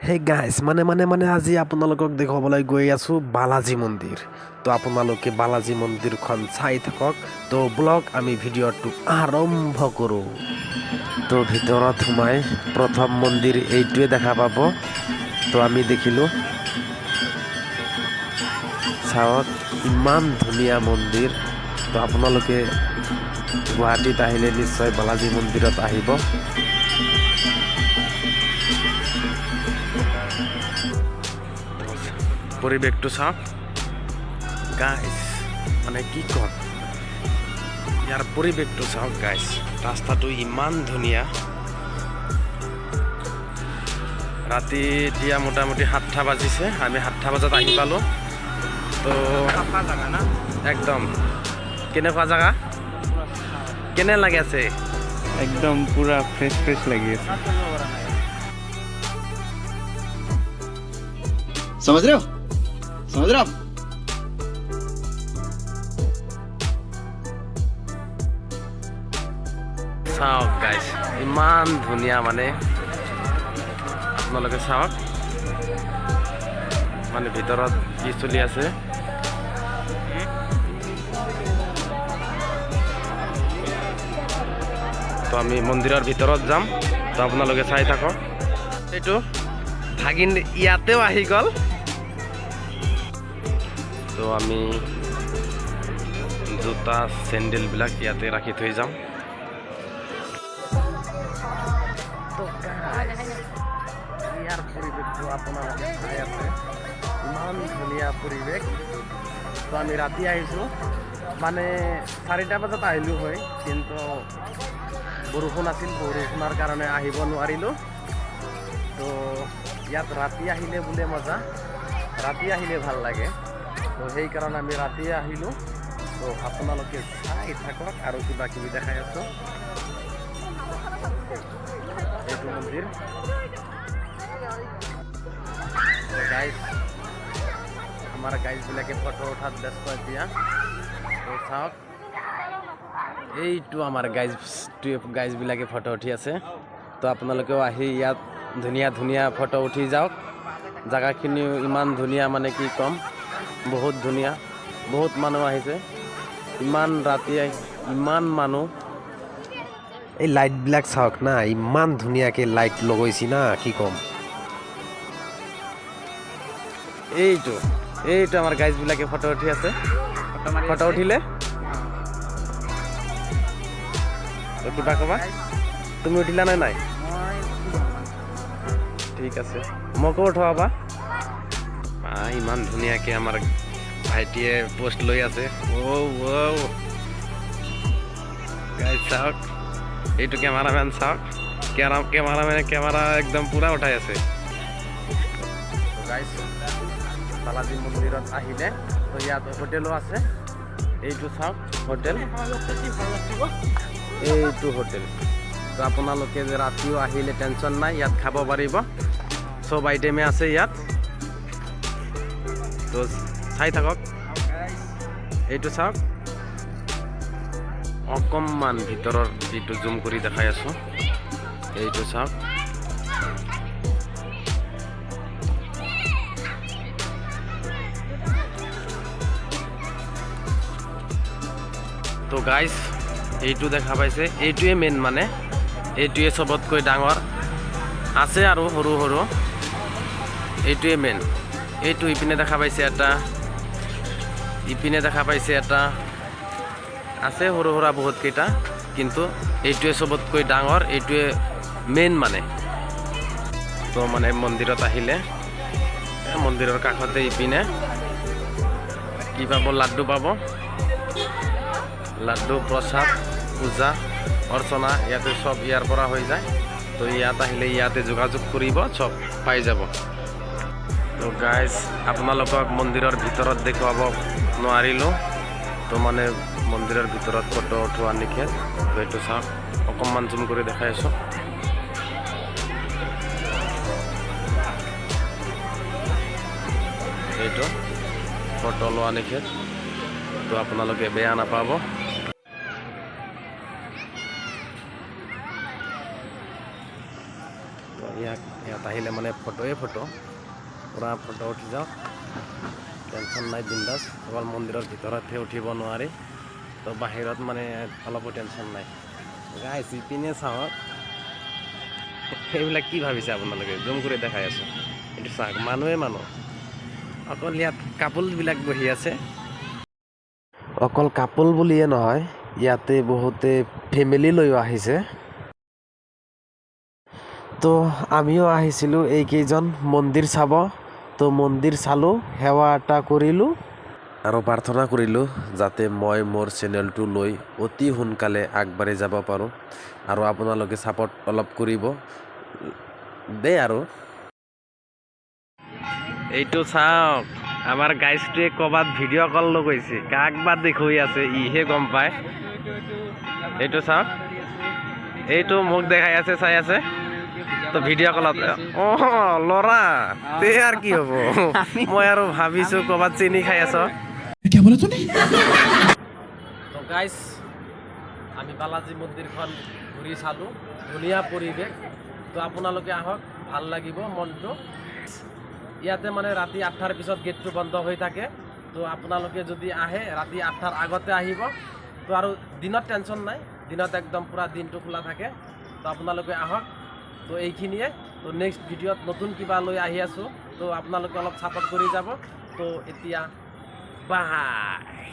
Hey guys, মানে মানে মানে আজি আপোনালোকক দেখুৱাবলৈ গৈ আছোঁ বালাজী মন্দিৰ। তো আপোনালোকে বালাজী মন্দিৰখন চাই থাকক। তো বলক, আমি ভিডিঅ'টো আৰম্ভ কৰোঁ। তো ভিতৰত সোমাই প্ৰথম মন্দিৰ এইটোৱে দেখা পাব। তো আমি দেখিলোঁ, চাওক, ইমান ধুনীয়া মন্দিৰ। তো আপোনালোকে গুৱাহাটীত আহিলে নিশ্চয় বালাজী মন্দিৰত আহিব। পৰিৱেশটো চাওক গাইজ, মানে কি ক'ম, ইয়াৰ পৰিৱেশটো চাওক গাইজ। ৰাস্তাটো ইমান ধুনীয়া। ৰাতি এতিয়া মোটামুটি 7টা বাজিছে। আমি 7টা বজাত আহি পালোঁ। তো একদম কেনেকুৱা জেগা, কেনে লাগি আছে? একদম পুৰা ফ্ৰেছ ফ্ৰেছ লাগি আছে। समझ रहे हो? समझ रहे हो आप? চাওক গাইজ, ইমান ধুনীয়া। মানে আপোনালোকে চাওক, মানে ভিতৰত কি চলি আছে। তো আমি মন্দিৰৰ ভিতৰত যাম, তো আপোনালোকে চাই থাকক। এইটো ভাগিন ইয়াতেও আহি গ'ল। তো আমি জোতা চেণ্ডেলবিলাক ইয়াতে ৰাখি থৈ যাম। তো guys, ইয়াৰ পৰিৱেশটো আপোনালোকে চাই আছে, ইমান ধুনীয়া পৰিৱেশ। তো আমি ৰাতি আহিছোঁ, মানে 4টা বজাত আহিলোঁ হয়, কিন্তু বৰষুণ আছিল, বৰষুণৰ কাৰণে আহিব নোৱাৰিলোঁ। তো ইয়াত ৰাতি আহিলে বোলে মজা, ৰাতি আহিলে ভাল লাগে। তো সেইকাৰণে আমি ৰাতিয়ে আহিলোঁ। তো আপোনালোকে চাই থাকক আৰু কিবা কিবি দেখাই আছোঁ। এইটো মন্দিৰ গাইজ। আমাৰ গাইজবিলাকে ফটো উঠাত ব্যস্ত এতিয়া। তো চাওক, এইটো আমাৰ গাইজ, গাইজবিলাকে ফটো উঠি আছে। তো আপোনালোকেও আহি ইয়াত ধুনীয়া ধুনীয়া ফটো উঠি যাওক। জেগাখিনিও ইমান ধুনীয়া, মানে কি ক'ম, বহুত ধুনীয়া। বহুত মানুহ আহিছে। ইমান ৰাতি ইমান মানুহ। এই লাইটবিলাক চাওক না, ইমান ধুনীয়াকৈ লাইট লগাইছি না, কি ক'ম। এইটো আমাৰ গাইজবিলাকে ফটো উঠি আছে। ফটো উঠিলে। তো কিবা ক'বা তুমি? উঠিলা নে নাই? ঠিক আছে, মোকো উঠোৱাবা। ইমান ধুনীয়াকে আমাৰ ভাইটিয়ে পোষ্ট লৈ আছে। অ' গাইজ, চাওক, এইটো কেমেৰামেন চাওক। কেমেৰামেনে কেমেৰা একদম পুৰা উঠাই আছে। গাইজ, বালাজী মন্দিৰত আহিলে তো ইয়াত হোটেলো আছে। এইটো চাওক হোটেল, এইটো হোটেল। তো আপোনালোকে যে ৰাতিও আহিলে টেনশ্যন নাই, ইয়াত খাব পাৰিব। চব আইটেমে আছে ইয়াত। তো চাই থাকক। এইটো চাওক, অকণমান ভিতৰৰ এইটো জুম কৰি দেখাই আছোঁ। এইটো চাওক। তো গাইজ, এইটো দেখা পাইছে, এইটোৱে মেইন, মানে এইটোৱে চবতকৈ ডাঙৰ আছে আৰু সৰু সৰু, এইটোৱে মেইন। এইটো ইপিনে দেখা পাইছে এটা, ইপিনে দেখা পাইছে এটা আছে, সৰু সুৰা বহুত কেইটা, কিন্তু এইটোৱে চবতকৈ ডাঙৰ, এইটোৱে মেইন মানে। তো মানে মন্দিৰত আহিলে মন্দিৰৰ কাষতে ইপিনে কি পাব? লাড্ডু পাব। লাড্ডু, প্ৰসাদ, পূজা অৰ্চনা ইয়াতে চব ইয়াৰ পৰা হৈ যায়। তো ইয়াত আহিলে ইয়াতে যোগাযোগ কৰিব, চব পাই যাব। তো গাইজ, আপোনালোকক মন্দিৰৰ ভিতৰত দেখুৱাব নোৱাৰিলোঁ। তো মানে মন্দিৰৰ ভিতৰত ফটো উঠোৱা নিষেধ। তো এইটো চাওক, অকণমান জুম কৰি দেখাই আছোঁ। এইটো ফটো লোৱা নিষেধ, তো আপোনালোকে বেয়া নাপাব। তো ইয়াক ইয়াত আহিলে মানে ফটোৱে ফটো, পূৰা ফটো উঠি যাওক, টেনশ্যন নাই, বিন্দাছ। অকল মন্দিৰৰ ভিতৰতহে উঠিব নোৱাৰি, তো বাহিৰত মানে অলপো টেনশ্যন নাই। গাইছ, ইপিনে চাওক, সেইবিলাক কি ভাবিছে আপোনালোকে? জুম কৰি দেখাই আছোঁ, এইটো চাওক, মানুহে মানুহ, অকল ইয়াত কাপোলবিলাক বহি আছে। অকল কাপোল বুলিয়ে নহয়, ইয়াতে বহুতে ফেমিলি লৈও আহিছে। তো আমিও আহিছিলোঁ এইকেইজন মন্দিৰ চাব। তো মন্দিৰ চালোঁ, সেৱা এটা কৰিলোঁ আৰু প্ৰাৰ্থনা কৰিলোঁ যাতে মই মোৰ চেনেলটো লৈ অতি সোনকালে আগবাঢ়ি যাব পাৰোঁ আৰু আপোনালোকে ছাপৰ্ট অলপ কৰিব দেই। আৰু এইটো চাওক, আমাৰ গাইজটোৱে ক'ৰবাত ভিডিঅ' কল লগাইছে, কাক বা দেখুৱাই আছে ইহে গম পায়। এইটো চাওক, এইটো মোক দেখাই আছে, চাই আছে। তো ভিডিঅ' কলত ল'ৰা তে আৰু কি হ'ব, মই আৰু ভাবিছোঁ ক'ৰবাত চেনি খাই আছ। क्या बोला तूने? তো গাইজ, আমি বালাজী মন্দিৰখন ঘূৰি চালোঁ, ধুনীয়া পৰিৱেশ। তো আপোনালোকে আহক, ভাল লাগিব মনটো। ইয়াতে মানে ৰাতি 8টাৰ পিছত গেটটো বন্ধ হৈ থাকে। তো আপোনালোকে যদি আহে, ৰাতি 8টাৰ আগতে আহিব। তো আৰু দিনত টেনশ্যন নাই, দিনত একদম পূৰা দিনটো খোলা থাকে। তো আপোনালোকে আহক। তো এইখিনিয়ে। তো নেক্সট ভিডিঅ'ত নতুন কিবা লৈ আহি আছোঁ। তো আপোনালোকে অলপ ছাপৰ্ট কৰি যাব। তো এতিয়া বাই।